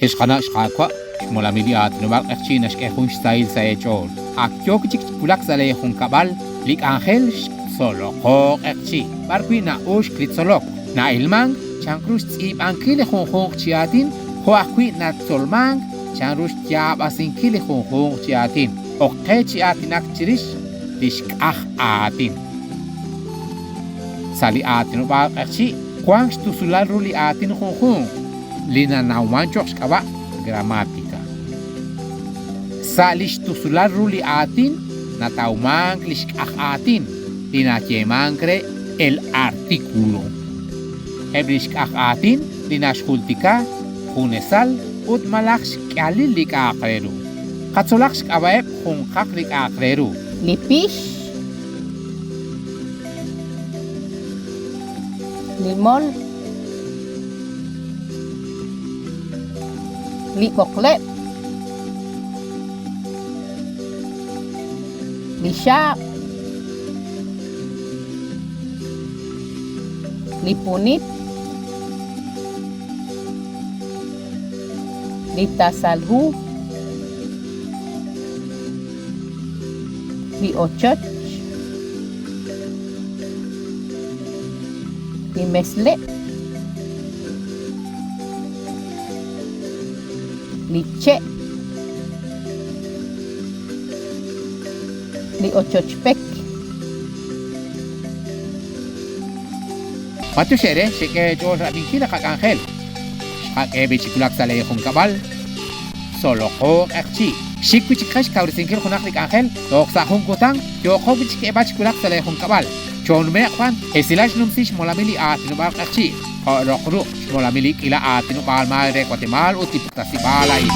Ex qana' xqaawa', xmolamil li aatinob'aal q'eqchi' naxk'e jun xsahil sa' eech'ool. Ak yook chik chi wulak sa' lee junkab'al li k'anjel xtzoloqo q'eqchi', b'ar wi' na'uxk li tzolok, na'ilmank chanru xtz'iib'ankil li junjunq chi aatin jo' ajwi' natzolmank chanru xyaab'asinkil li junjunq chi aatin. Ok qe chi aatinak chirix li xk'aj aatin. Sa' li aatinob'aal q'eqchi' wank xtusulal ru li aatin junjunq li nanawman cho'q xk'ab'a' gramática. Sa' li xtusulal ru li aatin natawmank li xk'aj aatin li nayeemank re el artículo. Eb' li xk'aj aatin li naxjultika junesal ut malaj xk'ihalil li k'a'aq re ru. Qatzolaq xk'ab'a'eb' junqaq li k'a'aq re ru. Li pix. Li mol. Li b'oqleb'. Li xaab'. Li punit. Li tasal hu. Li ochoch. Li mesleb'. Li che'. Li ochoch pek. B'antiox eere xek'e eech'ool rab'inkil li qak'anjel. Xqak'e b'i chi wulak sa' lee junkab'al. Tzoloqo q'eqchi'. Xik wi' chik qe xkawresinkil junaq li k'anjel toj sa' jun kutan yooqo wi' chik xk'eeb'al chi wulak sa' lee junkab'al. Choonume'q b'an, esilal xnumsi xmolamil li aatinob'aal q'eqchi', jo' roq ruq' xmolamil li k'iila aatinob'aal maay re Watemaal ut li puktasib'aal a'in.